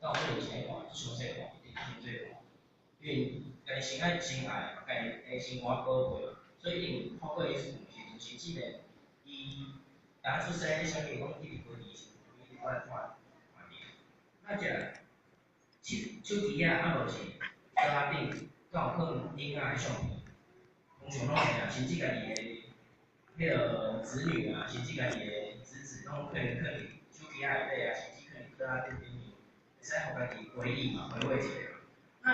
敢有可能是按怎看？傷細看，傷細看，因為家己先愛先愛，家己的生活寶貝嘛，所以伊有看過伊時陣，甚至呢，伊剛出生，啥物攏一直陪佇身邊，一直看看看著。那這手手機仔啊，無是桌仔頂，敢有放囡仔的相片？通常攏會啊，甚至家己的彼个子女啊，甚至家己的侄子，攏可能囥佇手機仔內底啊，甚至囥佇桌仔頂頂面，會使予家己回憶嘛，回味一下嘛。那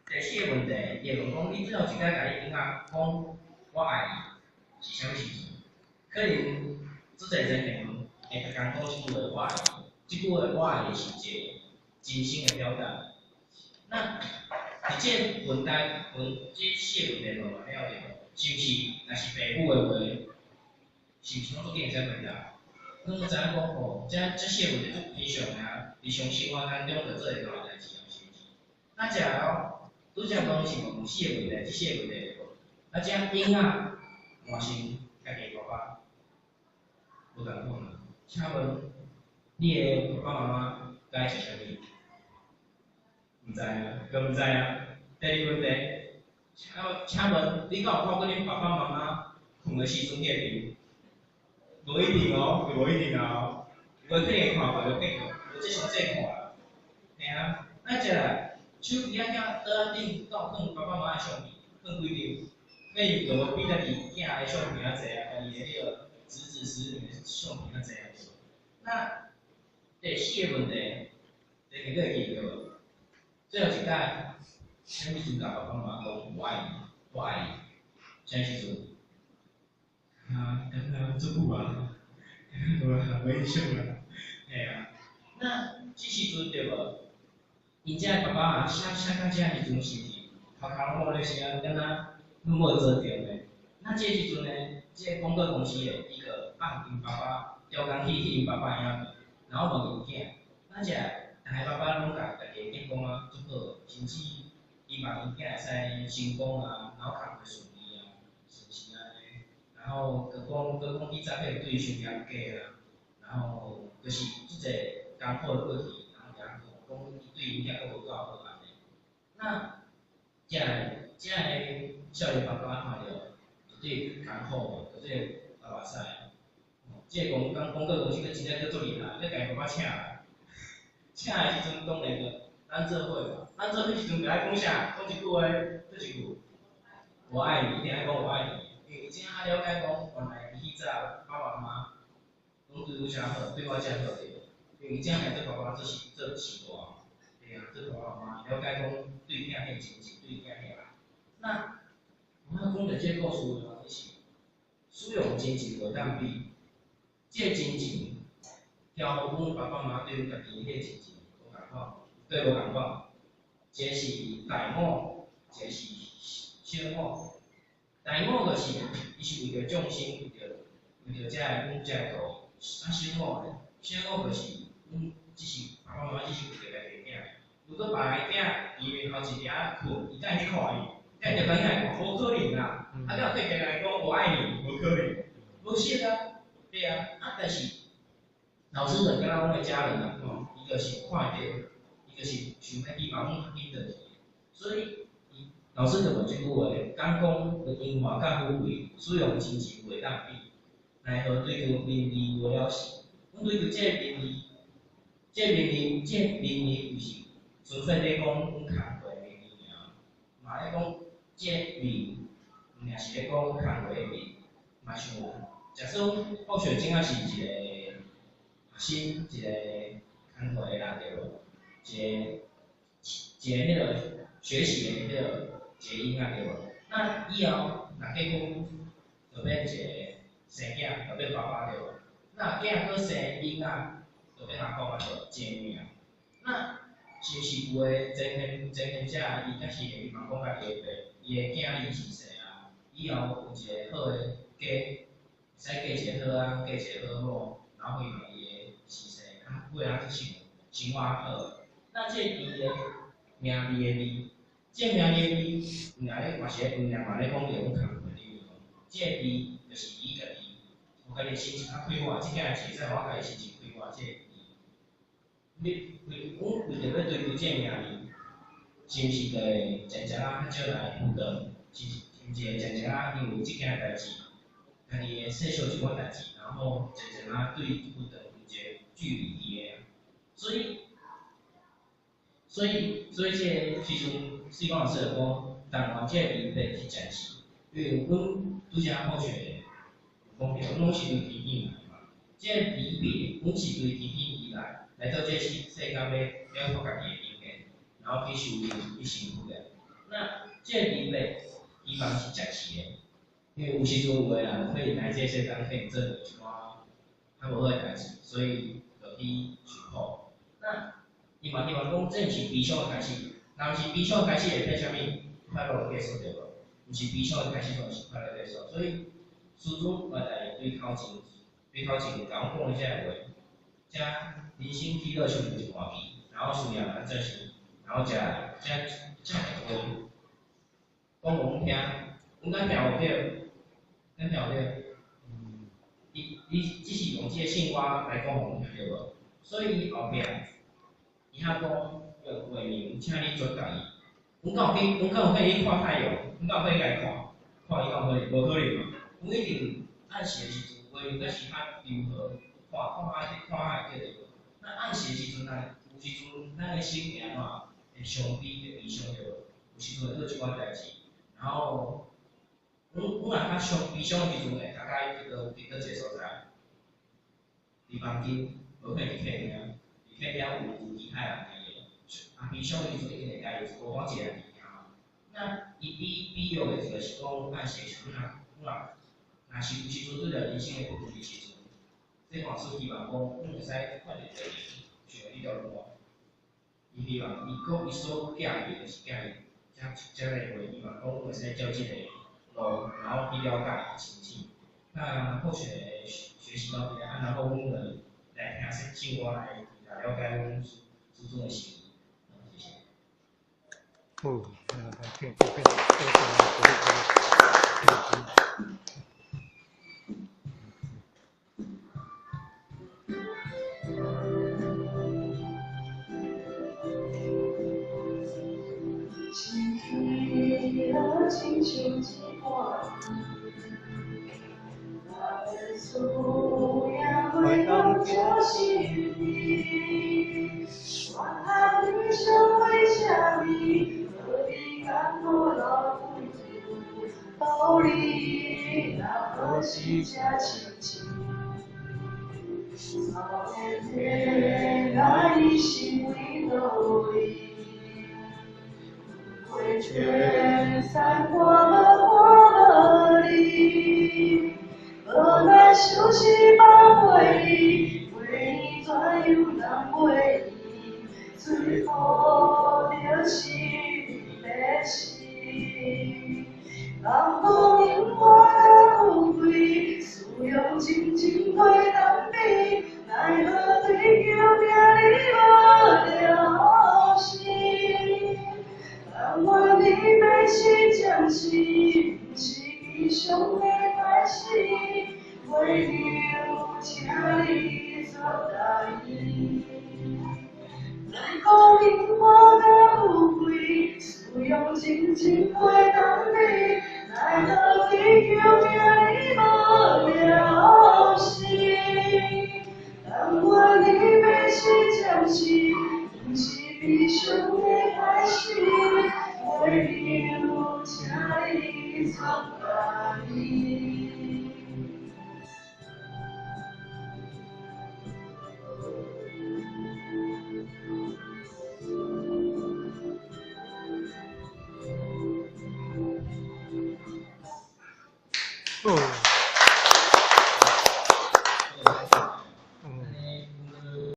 第四个問題，伊會問講，你最後一擺共你囡仔講我愛你，是啥物時陣？可能足濟人會逐工講這句話我愛你，這句話我愛你是一個真心的表達。那佇這個問題問這四個問題問完了對無？是毋是若是爸母的話，是毋是攏足緊會使回答？攏知影講吼，這這四個問題足平常的啊，日常生活當中就做會到的代誌啊，是毋是？那這哦，拄才講是問四個問題，這四個問題對無？啊，這囡仔換成家己的爸爸，無仝款啊。請問你的爸爸媽媽喜歡食啥物？毋知啊，閣毋知啊。第二問題，請請問你敢有看過恁爸爸媽媽睏的時陣彼個面？無一定哦，無一定啊。有的可能會看過，有可能無這傷濟看啦。嘿啊，那這手機仔囝桌仔頂敢有放爸爸媽媽的相片？放幾張？可能就無比家己囝的相片較濟啊，家己的彼個侄子侄女的相片較濟啊，對無？那第四個問題，你會記著無？最後一擺，啥物時陣共爸爸媽媽講我愛你，我愛你？啥物時陣？啊，敢若足久啊，無啊，無印象啊。嘿啊，那這時陣對無？𪜶遮的爸爸啊，寫寫到這時陣是毋是頭殼攏咧聲，敢若攏無做著呢？那這時陣呢，這個廣告公司的伊就放𪜶爸爸，調工去去𪜶爸爸的影片，然後問𪜶囝，那這逐个爸爸攏共家己的囝講啊足好，甚至希望𪜶囝會使成功啊，然後工課順利啊，是毋是按呢？然後閣講閣講以早彼個對伊傷嚴格啊，然後就是足濟艱苦的過去，然後共講講伊對𪜶囝閣無夠好按呢。那這个這个少年爸爸看著絕對艱苦嘛，絕對流目屎。這個廣廣告公司閣真正閣足厲害，閣共伊爸爸請來，請來的時陣當然就咱做伙嘛，咱做伙時陣就愛講啥？講一句話，佗一句？我愛你，一定愛講我愛你，因為伊真正了解講，原來伊彼早爸爸媽媽攏對阮遮好，對我遮好對無？因為伊正來做爸爸做是做序大嘛，對啊，做爸爸媽媽了解講對囝彼親情，對囝彼愛。那我講著這個故事的話，是使用親情袂當比，這個親情，交阮爸爸媽媽對阮家己彼個親情無仝款，對無仝款。一個是大我，一個是小我。大我就是伊是為著眾生，為著為著遮个阮遮个道。啊，小我呢？小我就是阮只是爸爸媽媽只是為著家己的囝。如果別个囝伊面頭一直仔睏，伊敢會去看伊？敢會著趕緊來看？無可能啦！啊，敢有對家來講我愛你？無可能，無識啊，對啊。啊，但是老師就敢若阮的家人啊，吼，伊就是看會著，伊就是想欲希望阮較緊轉去。所以，伊老師就問這句話：敢講榮華佮富貴，使用親情袂當比，奈何追求名利無了時？阮追求這個名利，這個名利，這個名利毋是純粹咧講阮工課的名利爾，嘛咧講這個名，毋爾是咧講工課的名，嘛像假設講傅雪這仔是一個學生，一個工課的人對無？一個一個彼个學習的彼个一個囡仔對無？那以後若結婚，就變一個生囝，就變爸爸對無？那囝閣生囡仔，就變阿公啊，就正命。那是毋是有的前獻前獻者，伊才是會希望講家己的爸，伊的囝兒是生啊，以後有一個好的家，會使嫁一個好翁，嫁一個好某，然後希望伊的子孫較過較生生活較好。那這個伊的名利的利，這個名利的利，毋爾咧嘛是咧，毋爾嘛咧講著阮工課裡面講，這個利就是伊家己，予家己心情較快活，這件代志會使予我家己心情快活，這個利。你为阮为著欲追求这个名利，是毋是就会渐渐仔较少来辅导？是毋是会渐渐仔因为这件代志，家己会细想一寡代志，然后渐渐仔对辅导有一个距离伫个啊？所以，所以，所以这个时阵，四光老师就讲，但愿这个离别是暂时，因为阮拄才好学有讲著，拢是对天顶来嘛。这个离别，阮是对天顶而来，来到这个世间欲了脱家己的因缘，然后去修炼、去成佛的。那这个离别，希望是暂时的，因为有时阵有的人可以来这个世间，可以做一寡较无好的代志，所以就去受苦。那伊嘛希望讲，这毋是悲伤的开始，若毋是悲伤的开始，会变啥物？快乐的结束对无？毋是悲伤的开始，就是快乐结束。所以，师尊原来对头前，对头前共阮讲的这个话，遮人生喜乐亲像一盘棋，然后事业安怎想，然后食遮遮个话，讲予阮听，阮敢听有对？敢听有对？伊伊只是用这个圣歌来讲予阮听对无？所以伊后壁，伊遐讲用画面，请你转共伊。阮敢有去，阮敢有可能去看太阳？阮敢有可能共伊看？看伊敢有可能？无可能嘛。阮一定暗时的时阵，画面阁是较柔和，看看下看下会记得。那暗时的时阵啊，有时阵咱的心会按怎？会伤悲，会悲伤对无？有时阵会做一寡代志，然后，阮阮若较伤悲伤的时阵，会大概去佗去佗一个所在？伫房间，无可能伫客厅，伫客厅有其他人伫个。啊，悲伤的时阵一定会家己孤单一个人伫遐嘛。那伊比比喻的就是讲，暗时的时阵，若若是有时阵对著人生的不如意时阵，这老师希望讲，阮会使看著这个想这条路。伊希望伊讲伊所寄予的，就是寄予这这个话，希望讲阮会使照这个路，然后去了解清醒。那后续学习到这，啊，然后阮就来听圣圣歌来来了解阮师尊的心意。谢谢。好，来变变变，亲像一半，我的思念袂当这心甜，原来理想为啥物？何必艰苦老苦道理，那何时才清醒？少年的爱是为倒位？过千山看无看无你，无奈相思放袂离，袂怎有人袂伊？最苦就是离别时，人讲荣华甲富贵，使用真情过当比，奈何追求名利无了时。但愿离别是暂时，不是悲伤的开始。回头，请你煞答应。人讲荣华甲富贵，使用真情过当比，奈何追求名利无了时。但愿离别是暂时，不是悲伤的开始。回头，请你煞答应。哦。